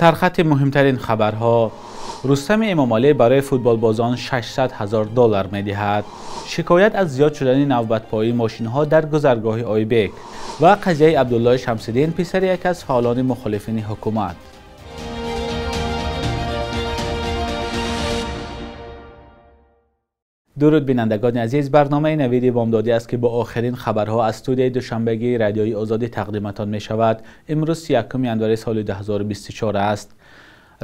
Сархати муҳимтарин хабарҳо. Рустам Эмомалӣ барои футболбозон $600,000 медиҳад. Шикоят аз зиёд шудани навбатпоии мошинҳо дар гузаргоҳи Ойбек ва қазияи Абдуллои Шамсиддин, писари яке аз фаъолони мухолифини ҳукумат. Дуруд бинандагони азиз, барномаи Навиди Бомдодӣ аст, ки бо охирин хабарҳо аз студияи душанбегии Радиои Озодӣ тақдиматон мешавад. Имрӯз 1 январи соли 2024 аст.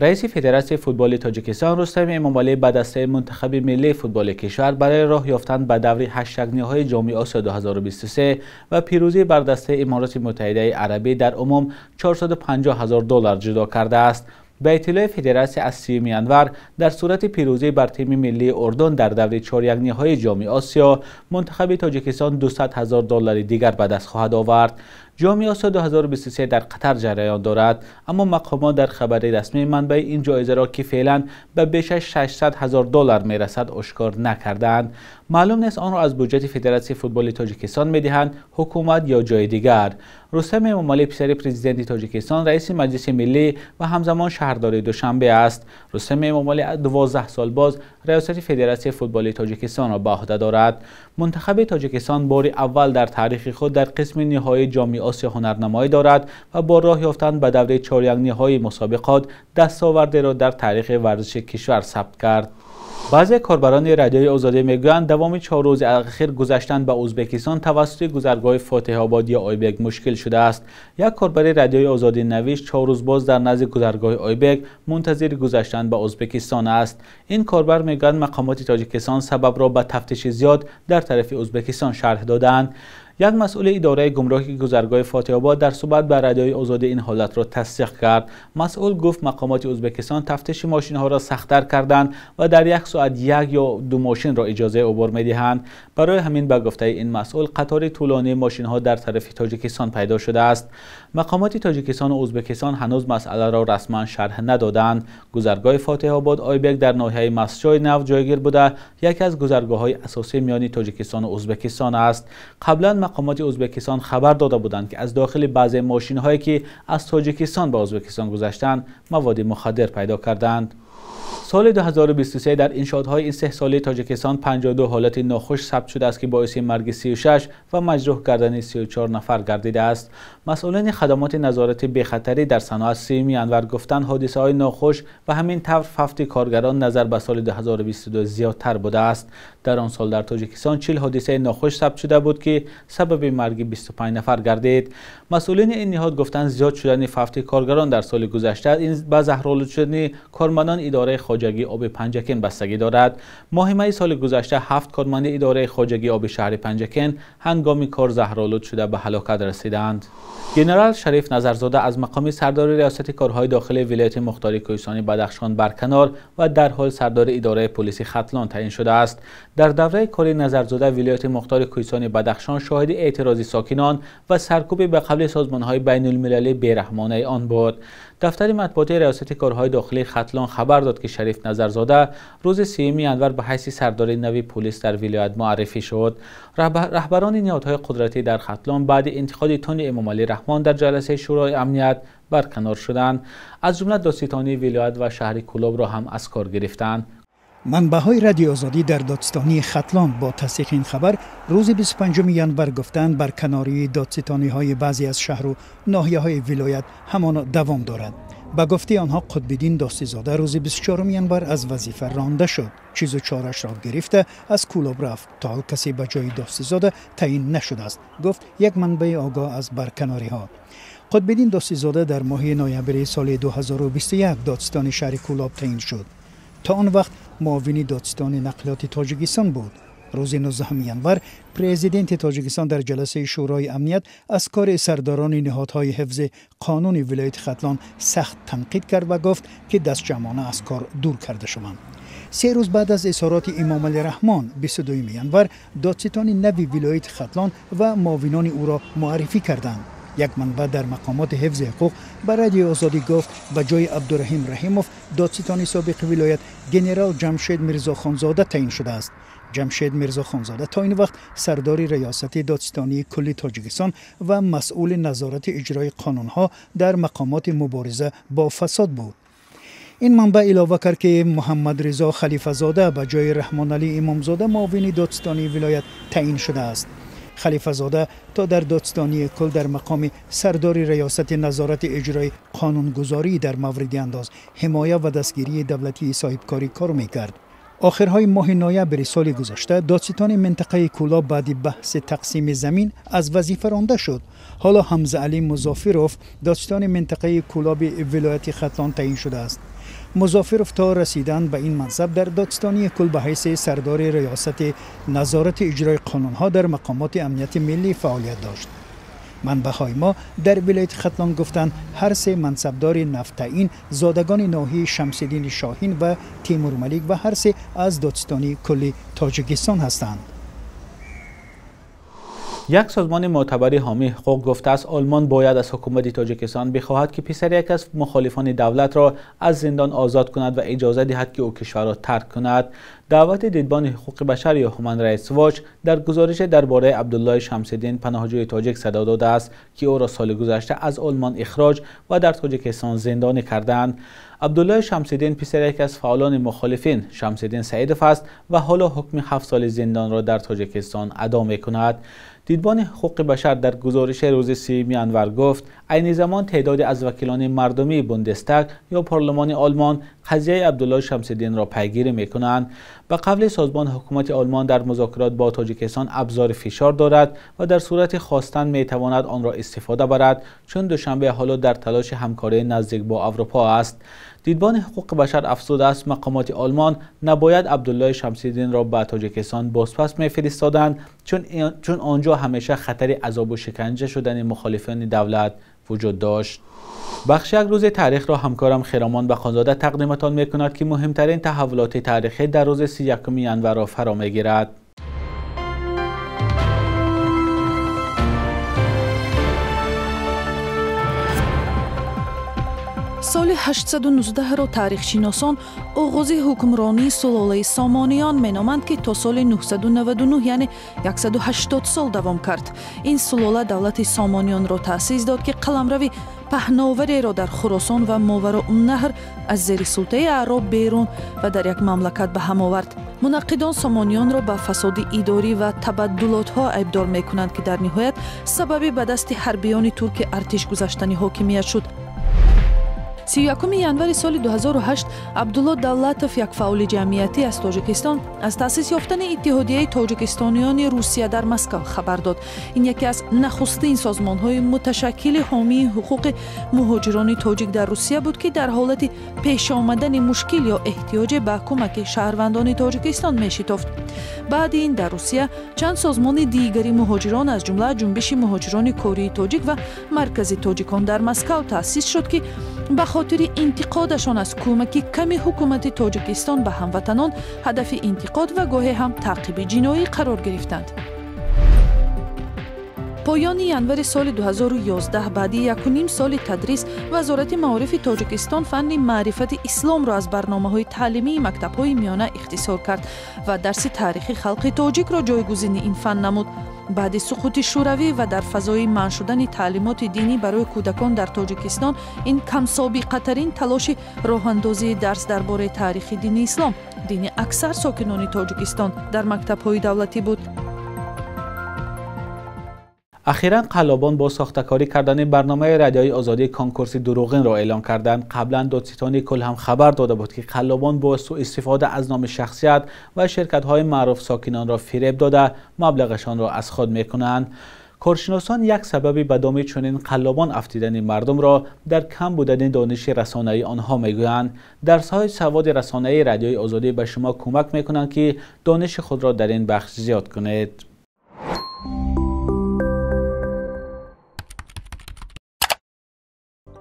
Раиси Федератсияи футболи Тоҷикистон Рустам Эмомалӣ ба дастаи мунтахаби миллии футболи кишвар барои роҳ ёфтан ба даври ҳаштякниҳои Ҷоми Осиё 2023 ва пирӯзӣ бар дастаи Имороти Муттаҳидаи Арабӣ дар умум $450,000 ҷудо кардааст. Ба иттилои федератсия аз 30 январ дар сурати пирӯзӣ бар тими миллии Урдун дар даври чорякниҳои Ҷоми Осиё мунтахаби Тоҷикистон $200,000 дигар ба даст хоҳад овард. Ҷоми Осиё 2023 дар Қатар ҷараён дорад, аммо мақомот дар хабари расмӣ манбаи ин ҷоизаро, ки феълан ба беш аз $600,000 мерасад, ошкор накардаанд. Маълум нест онро аз буҷети Федератсияи футболи Тоҷикистон медиҳанд, ҳукумат ё ҷои дигар. Рустам Эмомалӣ писари президенти Тоҷикистон, раиси Маҷлиси Миллӣ ва ҳамзамон шаҳрдори Душанбе аст. Рустам Эмомалӣ 12 сол боз раёсати Федератсияи футболи Тоҷикистонро ба ӯҳда дорад. Мунтахаби Тоҷикистон бори аввал дар таърихи худ дар қисми ниҳоии Ҷоми Осиё ҳунарнамоӣ дорад ва бо роҳ ёфтан ба давраи чорякниҳои мусобиқот дастовардеро дар таърихи варзиши кишвар сабт кард. Баъзе корбарони Радиои Озодӣ мегӯянд, давоми 4 рӯзи ахир гузаштан ба Ӯзбекистон тавассути гузаргоҳи Фотиҳобод ё Ойбек мушкил шудааст. Як корбари Радиои Озодӣ навишт, 4 рӯз боз дар назди гузаргоҳи Ойбек мунтазири гузаштан ба Ӯзбекистон аст. Ин корбар мегӯяд, мақомоти Тоҷикистон сабабро ба тафтиши зиёд дар тарафи Ӯзбекистон шарҳ додаанд. Як масъули идораи гумруки гузаргоҳи Фотиҳобод дар суҳбат ба Радиои Озодӣ ин ҳолатро тасдиқ кард. Масъул гуфт, мақомоти Ӯзбекистон тафтиши мошинҳоро сахттар карданд ва дар як соат як ё ду мошинро иҷозаи убур медиҳанд. Барои ҳамин ба гуфтаи ин масъул қатори тӯлонии мошинҳо дар тарафи Тоҷикистон пайдо шудааст. Мақомоти Тоҷикистон ва Ӯзбекистон ҳанӯз масъаларо расман шарҳ надоданд. Гузаргоҳи Фотиҳобод Ойбек дар ноҳияи Мастчои Нав ҷойгир буда, яке аз гузаргоҳҳои асосӣ миёни Тоҷикистон ва Ӯзбекистон аст. Қаблан мақомоти Ӯзбекистон хабар дода буданд, ки аз дохили баъзе мошинҳое, ки аз Тоҷикистон ба Ӯзбекистон гузаштанд, маводи мухаддир пайдо карданд. Соли 2023 дар иншоотҳои истеҳсолии Тоҷикистон 52 ҳолати нохуш сабт шудааст, ки боиси марги 36 ва маҷрӯҳ кардани 34 нафар гардидааст. Масъулини хадамоти назорати бехатарӣ дар саноат 30 январ гуфтанд, ҳодисаҳои нохуш ва ҳамин тавр фавти коргарон назар ба соли 2022 зиёдтар будааст. Дар он сол дар Тоҷикистон 40 ҳодисаи нохуш сабт шуда буд, ки сабаби марги 25 нафар гардид. Масъулини ин ниҳод гуфтанд, зиёд шудани фавти коргарон дар соли гузашта ин ба заҳролуд шудани кормандони идораи хоҷагии оби Панҷакент бастагӣ дорад. Моҳи майи соли гузашта 7 корманди идораи хоҷагии оби шаҳри Панҷакент ҳангоми кор заҳролуд шуда ба ҳалокат расиданд. Генерал Шариф Назарзода аз мақоми сардори риёсати корҳои дохилии вилояти мухтори Кӯҳистони Бадахшон барканор ва дар ҳол сардори идораи полиси Хатлон таъин шудааст. Дар давраи кори Назарзода вилояти мухтори Кӯҳистони Бадахшон шоҳиди эътирози сокинон ва саркӯби ба қавли созмонҳои байналмилалӣ бераҳмонаи он буд. Дафтари матбуотии риёсати корҳои дохилии Хатлон хабар дод, ки Шариф Назарзода рӯзи 30 январ ба ҳайси сардори нави полис дар вилоят муаррифӣ шуд. Раҳбарони ниҳодҳои қудратӣ дар Хатлон баъди интиқоди тунди Эмомалӣ Раҳмон дар ҷаласаи Шӯрои амният барканор шуданд. Аз ҷумла додситонии вилоят ва шаҳри Кӯлобро ҳам аз кор гирифтанд. Манбаъҳои Радиои Озодӣ дар додситонии Хатлон бо тасдиқи ин хабар рӯзи 25 январ гуфтанд, барканории додситониҳои баъзе аз шаҳру ноҳияҳои вилоят ҳамон давом дорад. Ба гуфтаи онҳо Қутбиддин Достизода рӯзи 24 январ аз вазифа ронда шуд. Чизу чорашро гирифта аз Кӯлоб рафт. То ҳол касе ба ҷои Достизода таъин нашудааст, гуфт як манбаи огоҳ аз барканориҳо. Қутбиддин Достизода дар моҳи ноябри соли 2021 додситони шаҳри Кӯлоб таъин шуд. То он вақт муовини додситони нақлиёти Тоҷикистон буд. Рӯзи 19 январ президенти Тоҷикистон дар ҷаласаи Шӯрои амният аз кори сардорони ниҳодҳои ҳифзи қонуни вилояти Хатлон сахт танқид кард ва гуфт, ки дастҷамъона аз кор дур карда шаванд. 3 рӯз баъд аз изҳороти Эмомалӣ Раҳмон 22 январ додситони нави вилояти Хатлон ва муовинони ӯро муаррифӣ карданд. Як манбаъ дар мақомоти ҳифзи ҳуқуқ ба Радиои Озодӣ гуфт, ба ҷои Абдураҳим Раҳимов додситони собиқи вилоят генерал Ҷамшед Мирзохонзода таъин шудааст. Ҷамшед Мирзохонзода то ин вақт сардори риёсати додситонии кулли Тоҷикистон ва масъули назорати иҷрои қонунҳо дар мақомоти мубориза бо фасод буд. Ин манбаъ илова кард, ки Муҳаммадризо Халифазода ба ҷои Раҳмоналӣ Имомзода муовини додситонии вилоят таъин шудааст. Халифазода то дар додситонии кул дар мақоми сардори риёсати назорати иҷрои қонунгузорӣ дар мавриди андоз, ҳимоя ва дастгирии давлатии соҳибкорӣ кор мекард. Охирҳои моҳи ноябри соли гузашта додситони минтақаи Кӯлоб баъди баҳси тақсими замин аз вазифа ронда шуд. Ҳоло Ҳамзаалӣ Музофиров додситони минтақаи Кӯлоби вилояти Хатлон таъин шудааст. Музофиров то расидан ба ин мансаб дар додситонии кул ба ҳайси сардори риёсати назорати иҷрои қонунҳо дар мақомоти амнияти миллӣ фаъолият дошт. Манбаъҳои мо дар вилояти Хатлон гуфтанд, ҳар се мансабдори нафтаин зодагони ноҳияи Шамсиддини Шоҳин ва Темурмалик ва ҳар се аз додситонии кулли Тоҷикистон ҳастанд. Як созмони мӯътабари ҳомии ҳуқуқ гуфтааст, Олмон бояд аз ҳукумати Тоҷикистон бихоҳад, ки писари яке аз мухолифони давлатро аз зиндон озод кунад ва иҷоза диҳад, ки ӯ кишварро тарк кунад. Даъвати дидбони ҳуқуқи башар ё Human Rights Watch дар гузориш дар бораи Абдуллоҳи Шамсиддин, паноҳҷӯи тоҷик, садо додааст, ки ӯро соли гузашта аз Олмон ихроҷ ва дар Тоҷикистон зиндонӣ карданд. Абдуллоҳи Шамсиддин писари яке аз фаъолони мухолифин Шамсиддин Саидов аст ва ҳоло ҳукми 7 соли зиндонро дар Тоҷикистон адо мекунад. Дидбони ҳуқуқи башар дар гузориши рӯзи 30 январ гуфт, айни замон теъдоде аз вакилони мардумии Бундестаг ё парлумони Олмон қазияи Абдуллоҳ Шамсиддинро пайгирӣ мекунанд. Ба қавли созмон, ҳукумати Олмон дар музокирот бо Тоҷикистон абзори фишор дорад ва дар сурати хостан метавонад онро истифода барад, чун Душанбе ҳоло дар талоши ҳамкории наздик бо Аврупо аст. Дидбони ҳуқуқи башар афзудааст, мақомоти Олмон набояд Абдуллоҳи Шамсиддинро ба Тоҷикистон бозпас мефиристоданд, чун онҷо ҳамеша хатари азобу шиканҷа шудани мухолифони давлат вуҷуд дошт. Бахши як рӯзи таърихро ҳамкорам Хиромон Бақонзода тақдиматон мекунад, ки муҳимтарин таҳаввулоти таърихӣ дар рӯзи 31 январро фаро мегирад. Соли 819-ро таърихшиносон оғози ҳукмронии сулолаи Сомониён меноманд, ки то соли 999, яъне 180 сол давом кард. Ин сулола давлати Сомониёнро таъсис дод, ки қаламрави паҳновареро дар Хуросон ва Мовароуннаҳр аз зери султаи аъроб берун ва дар як мамлакат ба ҳам овард. Мунаққидон Сомониёнро ба фасоди идорӣ ва табаддулотҳо айбдор мекунанд, ки дар ниҳоят сабаби ба дасти ҳарбиёни турки артиш гузаштани ҳокимият шуд. 31 январи соли 2008 Абдулло Давлатов, як фаъоли ҷамъиятӣ аз Тоҷикистон, аз таъсис ёфтани Иттиҳодияи Тоҷикистониёни Русия дар Москав хабар дод. Ин яке аз нахустин созмонҳои муташаккили ҳомии ҳуқуқи муҳоҷирони тоҷик дар Русия буд, ки дар ҳолати пешомадани мушкил ё эҳтиёҷе ба кӯмаки шаҳрвандони Тоҷикистон мешитофт. Баъди ин дар Русия чанд созмони дигари муҳоҷирон, аз ҷумла Ҷунбиши муҳоҷирони кории тоҷик ва Маркази тоҷикон дар Москав таъсис шуд, ки ба хотири интиқодашон аз кӯмаки ками ҳукумати Тоҷикистон ба ҳамватанон ҳадафи интиқод ва гоҳе ҳам таъқиби ҷиноӣ қарор гирифтанд. Поёни январи соли 2011 баъди 1,5 соли тадрис Вазорати маорифи Тоҷикистон фанни маърифати исломро аз барномаҳои таълимии мактабҳои миёна ихтисор кард ва дарси таърихи халқи тоҷикро ҷойгузини ин фан намуд. Баъди суқути Шӯравӣ ва дар фазои манъ шудани таълимоти динӣ барои кӯдакон дар Тоҷикистон ин камсобиқатарин талоши роҳандозии дарс дар бораи таърихи дини ислом, дини аксар сокинони Тоҷикистон, дар мактабҳои давлатӣ буд. Ахиран қаллобон бо сохтакорӣ кардани барномаи радиои Озодӣ конкурси дурӯғинро эълон карданд. Қаблан додситони кул ҳам хабар дода буд, ки қаллобон бо суистифода аз номи шахсият ва ширкатҳои маъруф сокинонро фиреб дода маблағашонро аз худ мекунанд. Коршиносон як сабаби ба доми чунин қаллобон афтидани мардумро дар кам будани дониши расонаии онҳо мегӯянд. Дарсҳои саводи расонаии радиои Озодӣ ба шумо кӯмак мекунанд, ки дониши худро дар ин бахш зиёд кунед.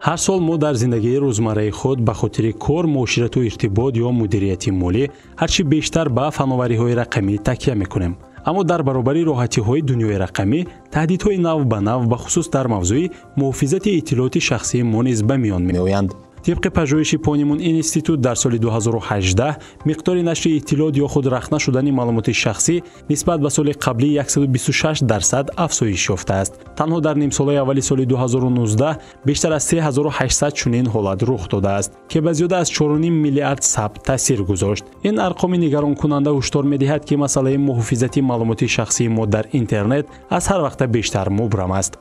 Ҳар сол мо дар зиндагии рӯзмарраи худ ба хотири кор, муоширату иртибот ё мудирияти молӣ ҳарчи бештар ба фановариҳои рақамӣ такя мекунем. Аммо дар баробари роҳатиҳои дунёи рақамӣ таҳдидҳои нав ба нав, бахусус дар мавзӯи муҳофизати иттилооти шахсии мо низ ба миён меоянд. Тибқи пажӯҳиши Понемун институт дар соли 2018 миқдори нашри иттилоот ё худ рахна шудани маълумоти шахсӣ нисбат ба соли қаблӣ 126% афзоиш ёфтааст. Танҳо дар нимсолаи аввали соли 2019 бештар аз 3800 чунин ҳолат рух додааст, ки ба зиёда аз 4,5 миллиард сабт таъсир гузошт. Ин арқоми нигаронкунанда ҳушдор медиҳад, ки масъалаи муҳофизати маълумоти шахсии мо дар интернет аз ҳар вақта бештар мубрам аст.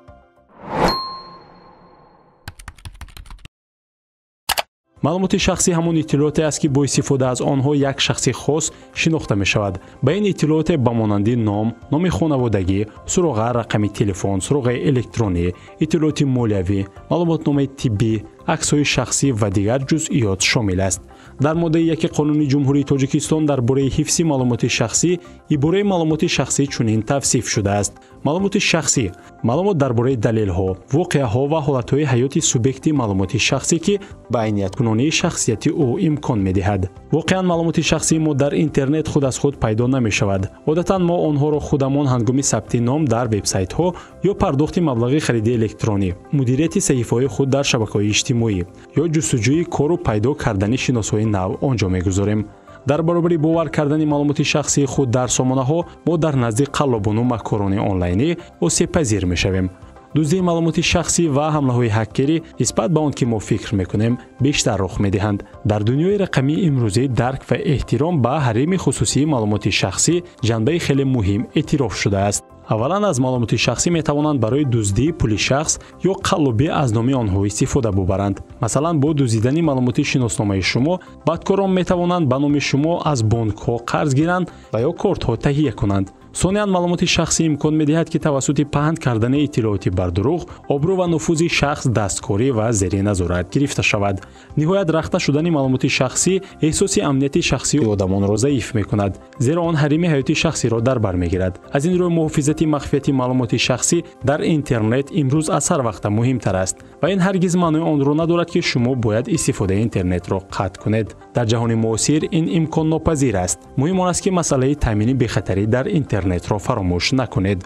Маълумоти шахсӣ ҳамон иттилооте аст, ки бо истифода аз онҳо як шахси хос шинохта мешавад. Ба ин иттилооте ба монанди ном, номи хонаводагӣ, суроға, рақами телефон, суроғаи электронӣ, иттилооти молиявӣ, маълумотномаи тиббӣ, аксҳои шахсӣ ва дигар ҷузъиёт шомил аст. Дар моддаи 1 Қонуни Ҷумҳурии Тоҷикистон дар бораи ҳифзи маълумоти шахсӣ ибораи маълумоти шахсӣ чунин тавсиф шудааст. Маълумоти шахсӣ маълумот дар бораи далелҳо, воқеаҳо ва ҳолатҳои ҳаёти субъекти маълумоти шахсӣ, ки ба айнияткунонии шахсияти ӯ имкон медиҳад. Воқеан маълумоти шахсии мо дар интернет худ аз худ пайдо намешавад. Одатан мо онҳоро худамон ҳангоми сабти ном дар вебсайтҳо ё пардохти маблағи хариди электронӣ, мудирияти саҳифаҳои худ дар шабакаҳои иҷтимоӣ ё ҷустуҷӯи кору пайдо кардани шиносҳои нав он ҷо мегузорем. Дар баробари бовар кардани маълумоти шахсии худ дар сомонаҳо, мо дар назди қаллобону маккорони онлайнӣ осебпазир мешавем. Дуздии маълумоти шахсӣ ва ҳамлаҳои ҳаккерӣ нисбат ба он ки мо фикр мекунем бештар рух медиҳанд. Дар дунёи рақамии имрӯзӣ дарк ва эҳтиром ба ҳарими хусусии маълумоти шахсӣ ҷанбаи хеле муҳим эътироф шудааст. Аввалан, аз маълумоти шахсӣ метавонанд барои дуздии пули шахс ё қаллобӣ аз номи онҳо истифода бубаранд. Масалан, бо дуздидани маълумоти шиносномаи шумо бадкорон метавонанд ба номи шумо аз бонкҳо қарз гиранд ва ё кортҳо таҳия кунанд. Сониян, маълумоти шахсӣ имкон медиҳад, ки тавассути паҳн кардани иттилооти бардурӯғ обрӯ ва нуфузи шахс дасткорӣ ва зери назорат гирифта шавад. Ниҳоят, рахта шудани маълумоти шахсӣ эҳсоси амнияти шахсии одамонро заиф мекунад, зеро он ҳарими ҳаёти шахсиро дар бар мегирад. Аз ин рӯ муҳофизати махфияти маълумоти шахсӣ дар интернет имрӯз аз ҳар вақта муҳимтар аст ва ин ҳаргиз маънои онро надорад, ки шумо бояд истифодаи интернетро қатъ кунед. Дар ҷаҳони муосир ин имконнопазир аст. Муҳим он аст, ки масъалаи таъмини бехатарӣ дар интернетро фаромӯш накунед.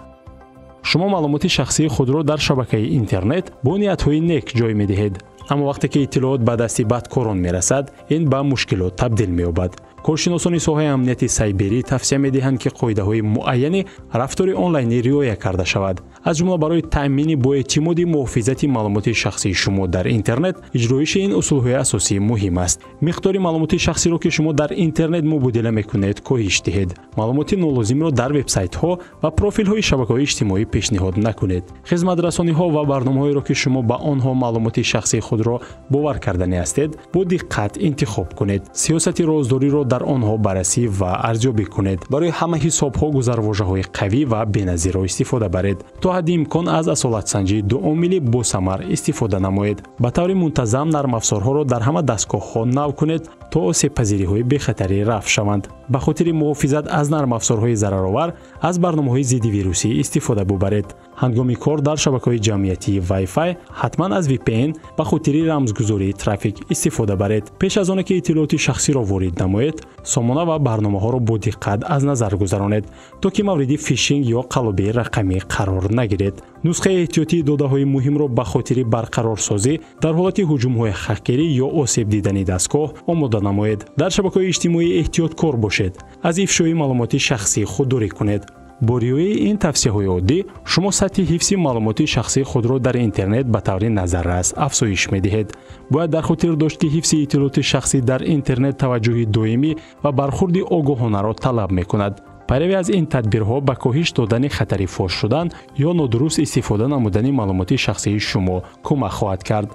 Шумо маълумоти шахсии худро дар шабакаи интернет бо ниятҳои нек ҷой медиҳед, аммо вақте ки иттилоот ба дасти бадкорон мерасад, ин ба мушкилот табдил меёбад. Коршиносони соҳаи амнияти сайберӣ тавсия медиҳанд, ки қоидаҳои муайяни рафтори онлайнӣ риоя карда шавад. Аз ҷумла барои таъмини боэътимоди муҳофизати маълумоти шахсии шумо дар интернет иҷроиши ин усулҳои асосӣ муҳим аст. Миқдори маълумоти шахсиро, ки шумо дар интернет мубодила мекунед, коҳиш диҳед. Маълумоти нолозимро дар вебсайтҳо ва профилҳои шабакаҳои иҷтимоӣ пешниҳод накунед. Хизматрасониҳо ва барномаҳоеро, ки шумо ба онҳо маълумоти шахсии худро бовар карданӣ ҳастед, бо диққат интихоб кунед. Сиёсати роздориро дар онҳо баррасӣ ва арзёбӣ кунед. Барои ҳама ҳисобҳо гузарвожаҳои қавӣ ва беназирро истифода баред. То ҳадди имкон аз асолатсанҷии дуомилӣ босамар истифода намоед. Ба таври мунтазам нармафзорҳоро дар ҳама дастгоҳҳо нав кунед, то осебпазириҳои бехатарӣ рафъ шаванд. Ба хотири муҳофизат аз нармафзорҳои зараровар аз барномаҳои зиддивирусӣ истифода бубаред. Ҳангоми кор дар шабакаҳои ҷамъиятии Wi-Fi ҳатман аз VPN ба хотири рамзгузории трафик истифода баред. Пеш аз оне ки иттилооти шахсиро ворид намоед, сомона ва барномаҳоро бо диққат аз назар гузаронед, то ки мавриди фишинг ё қаллобии рақамӣ қарор нагиред. Нусхаи эҳтиётии додаҳои муҳимро ба хотири барқарорсозӣ дар ҳолати ҳуҷумҳои хакерӣ ё осеб дидани дастгоҳ омода намоед. Дар шабакаҳои иҷтимоӣ эҳтиёткор бошед, аз ифшои маълумоти шахсӣ худдорӣ кунед. Бо риояи ин тавсияҳои оддӣ шумо сатҳи ҳифзи маълумоти шахсии худро дар интернет ба таври назаррас афзоиш медиҳед. Бояд дар хотир дошт, ки ҳифзи иттилооти шахсӣ дар интернет таваҷҷӯҳи доимӣ ва бархурди огоҳонаро талаб мекунад. Пайравӣ аз ин тадбирҳо ба коҳиш додани хатари фош шудан ё нодуруст истифода намудани маълумоти шахсии шумо кӯмак хоҳад кард.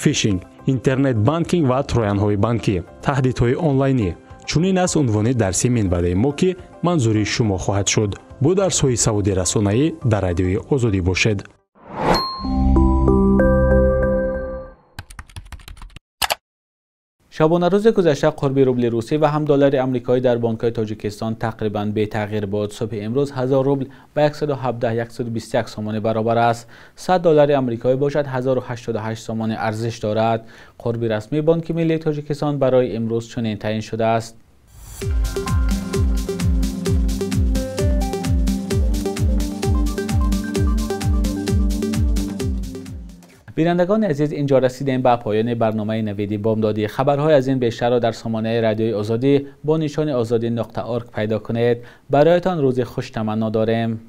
Фишинг, интернет банкинг ва троянҳои банкӣ, таҳдидҳои онлайнӣ — чунин аст унвони дарси минбаъдаи мо, ки манзури шумо хоҳад шуд. Бо дарсҳои саводи расонаӣ дар Радиои Озодӣ бошед. Шабонарӯзи гузашта қурби рубли русӣ ва ҳам доллари амрикоӣ дар бонкҳои Тоҷикистон тақрибан бетағйир буд. Субҳи имрӯз 1000 рубл ба 117-121 сомонӣ баробар аст. 100 доллари амрикоӣ бошад 1088 сомонӣ арзиш дорад. Қурби расмии Бонки Миллии Тоҷикистон барои имрӯз чунин таъин шудааст. Бинандагони азиз, инҷо расидем ба поёни барномаи Навиди Бомдодӣ. Хабарҳои аз ин бештарро дар сомонаи Радиои Озодӣ бо нишони ozodi.org пайдо кунед. Бароятон рӯзи хуш таманно дорем.